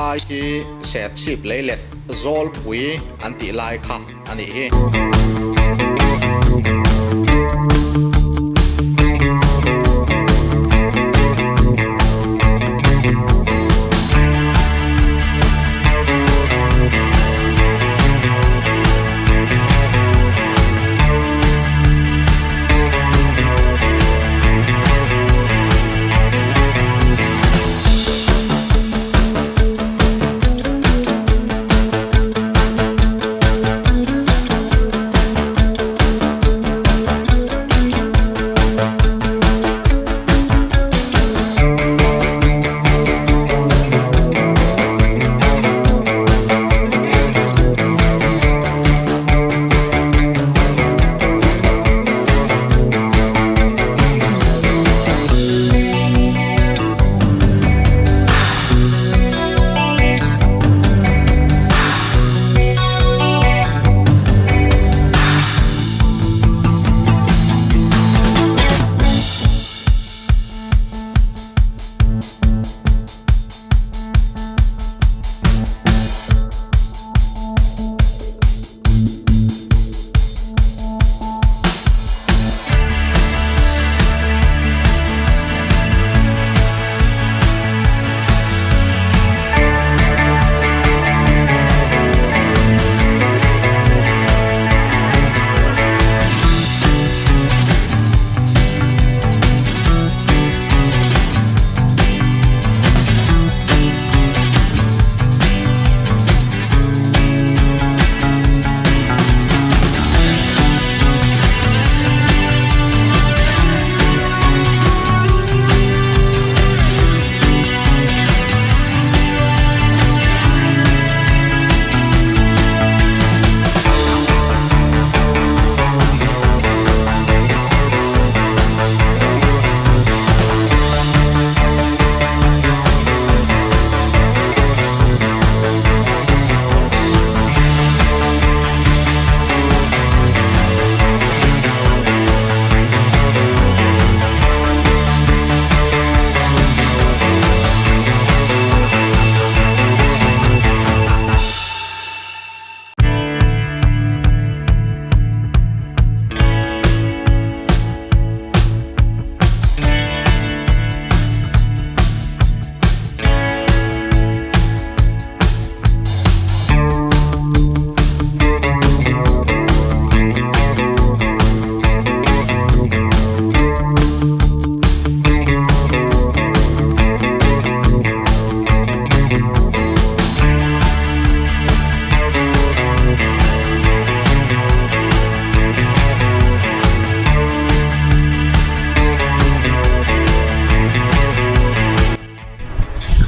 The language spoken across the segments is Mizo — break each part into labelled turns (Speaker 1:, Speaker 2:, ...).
Speaker 1: Helai hi Serchhip leilet Zawlpui an tih lai kha a nih hi.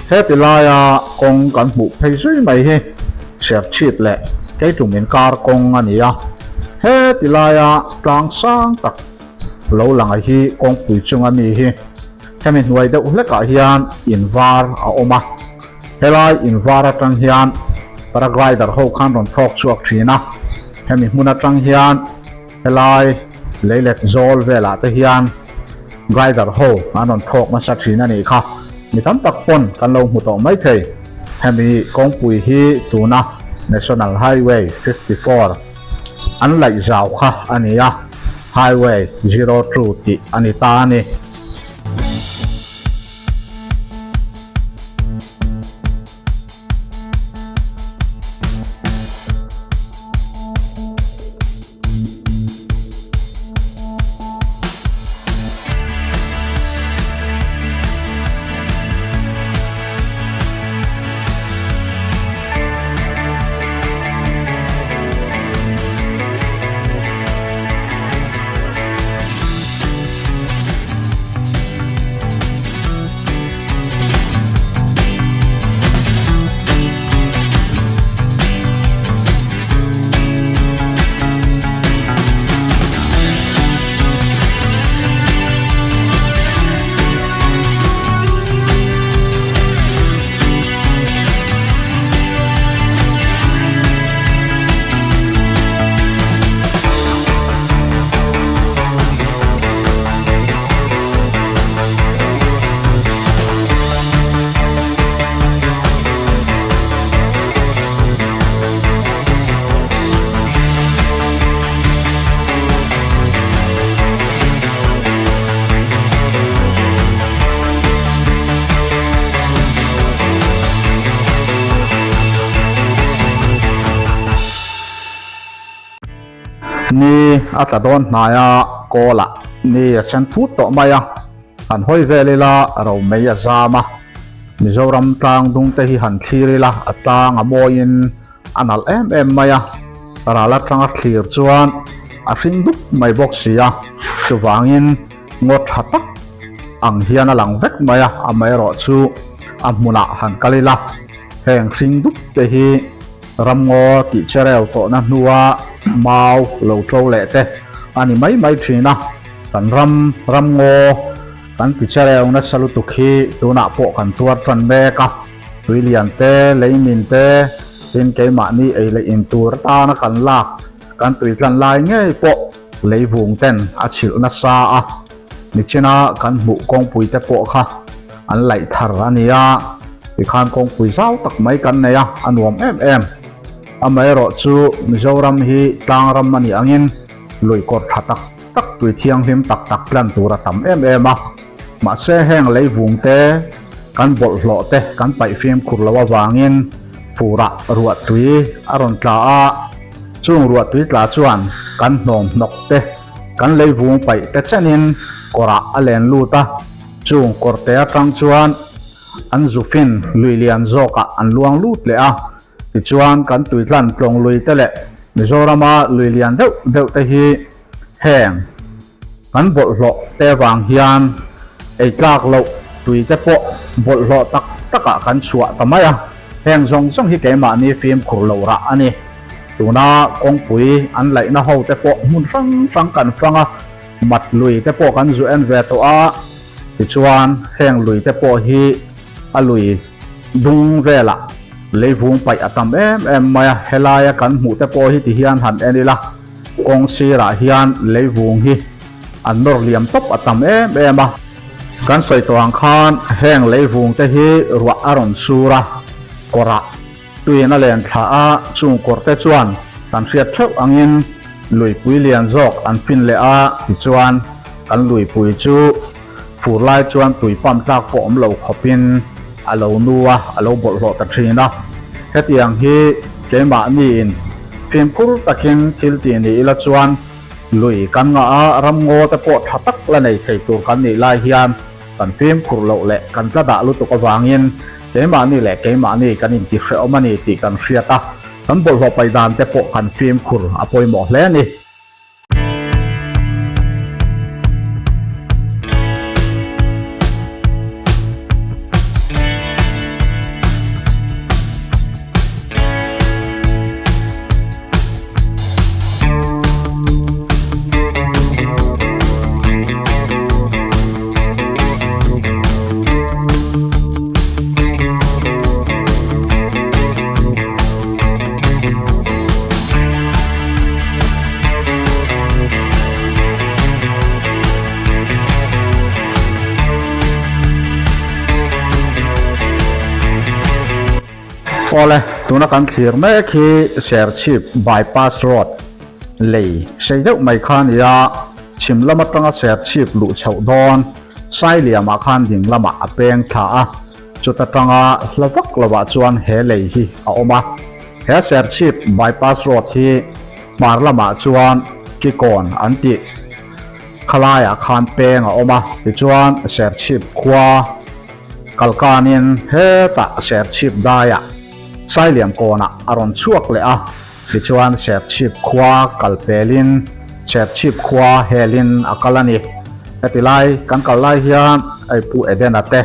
Speaker 2: Heti laia kawng kan hmuh phei zui mai hi Serchhip leh Keitum inkar kawng a ni a, heti laia tlang sang tak lo lang a hi kawngpui chunga mi hi hemi hnuai deuh hlekah hian in var a awm a, helai in var atang hian paraglider ho khan rawn thlawk chhuak thin a, hemi hmun atang hian helai leilet zawl velah te hian glider ho an rawn thlawk nasa thin a nih kha, mi tam tak pawn kan lo hmu tawh maithei, hemi kawngpui hi tuna National Highway 54 an laih zau kha a ni a, Highway 02 tih a ni ta a ni. Ni a tla dawn hnai a, kawlah ni a sen phut tawh mai a, han hawi vel ila romei a zam a. Mizoram tlang dung te hi han thlir ila a tlang a mawiin a nalh em em mai a, ral atanga thlir chuan a hring dup mai bawk si a, chuvangin ngaw tha tak ang hian a lang vek mai a, amaherawh chu a hmunah han kal ila heng hring dup te hi ramngaw tih chereu tawhna hnua mau lo to leh te a ni mai mai thin a, kan ram ramngaw kan ti chereu nasa lutuk hi tunah pawh kan tuar tan mek a. Tui lian te, leimin te, tin keimahni ei leh in tur atana kan lak kan tui tlan lai ngei pawh leivung ten a chhilh nasa a, nichina kan hmuh kawngpui te pawh kha an laih thar a ni a, tikhan kawngpui zau tak mai kan nei a, a nuam em em. Amaherawhchu Mizoram hi tlangram a nih angin lui kawr tha tak tak tui thianghlim tak tak tlan tur a tam em em a. Mahse heng leivung te, kan bawlhhlawh te kan paih fimkhur loh avangin furah ruahtui a rawn tla a, chung ruahtui tla chuan kan hnawm hnawk te, kan leivung paih te chenin kawrah a len lut a, chung kawrte atang chuan an zufin lui lian zawkah an luang lut leh a, tichuan kan tuitlan tlawng lui te leh Mizorama lui lian deuh deuh te hi heng Kan bawlhhlawh te vang hian ei tlak loh tui te pawh bawlhhlawh tak takah kan chhuah ta mai a, heng zawng zawng hi keimahni fimkhur lo rah a ni. Tuna kawngpui an laihna ho te pawh hmun hrang hrang kan fang a, mat lui te pawh kan zu en ve tawh a, tichuan heng lui te pawh hi a lui dung velah leivung paih a tam em em mai a, helaia kan hmuh te pawh hi tihian han en ila. Kawng sirah hian leivung hi an nawr liam tawp a tam em em a. Kan sawi tawh ang khan heng leivung te hi ruah a rawn sur a, kawrah tuiin a len thla a, chung kawr te chuan kan hriat theuh angin luipui lian zawk an fin leh a, tichuan kan luipui chu fur lai chuan tui pump tlak pawh awm lo khawpin a lo nu a, a lo bawlhhlawh ta thin a. Hetiang hi keimahniin fimkhur takin thil tih ni ila chuan lui kan ngah a, ramngaw te pawh tha tak la nei thei tur kan nih lai hian kan fimkhur loh leh kan tla dah lutuk avangin keimahni leh keimahni kan intihrehawm a ni tih kan hriat a, kan bawlhhlawh paih dan te pawh kan fimkhur a pawimawh hle a ni. Awle, tuna kan thlir mek hi Serchhip Bypass Road lei sei deuh mai kha a ni a, chhim lam atanga Serchhip luh chhoh dawn Sailiamah khan ding lamah a peng thla a. Chuta tanga hla vak lovah chuan he lei hi a awm a. He Serchhip Bypass Road hi hmar lamah chuan Kikawn an tih khalaiah khan peng a awm a. Tichuan Serchhip khua kalkanin hetah Serchhip daiah Sailiamkawnah a rawn chhuak leh a. Tichuan Serchhip khua kal pelin Serchhip khua helin a kal a ni. Heti lai kan kal lai hian hei Pu Edena te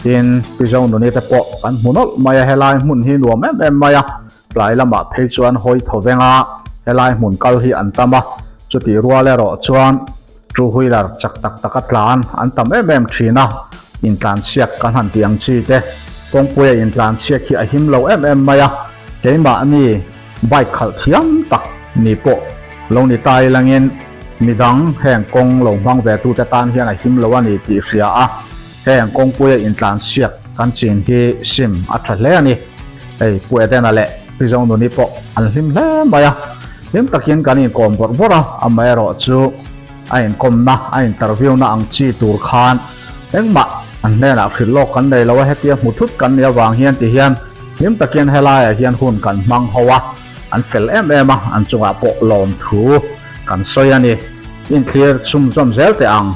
Speaker 2: tin Pi Zonuni te pawh kan hmu nawlh mai a, helai hmun hi nuam em em mai a, tlai lamah phei chuan hawi thaw venga helai hmun kal hi an tam a, chutih rual erawh chuan two wheeler chak tak taka tlan an tam em em thin a, intlanchhiak kan han tih ang chi te kawngpuia intlanchhiak hi a him lo em em mai a, keimahni bike khalh thiam tak ni pawh lo ni ta ilangin midang heng kawng lo hmang ve tute tan hian a him lo a ni tih hria a, heng kawngpuia intlanchhiak kan chin hi sim a tha hle a ni. Hei Pu Edena leh Pi Zonuni pawh an hlim hle mai a, hlim takin kan inkawm bawrh bawrh a, amaherawhchu a inkawmna, a interview na ang chi tur khan engmah an hnenah hrilh lawk kan nei lo a, hetia hmu thut kan nih avang hian ti hian hlim takin helaiah hian hun kan hmang ho a, an fel em em a, an chungah pawh lawm thu kan sawi a ni. Inthlir chhunzawm zel teh ang.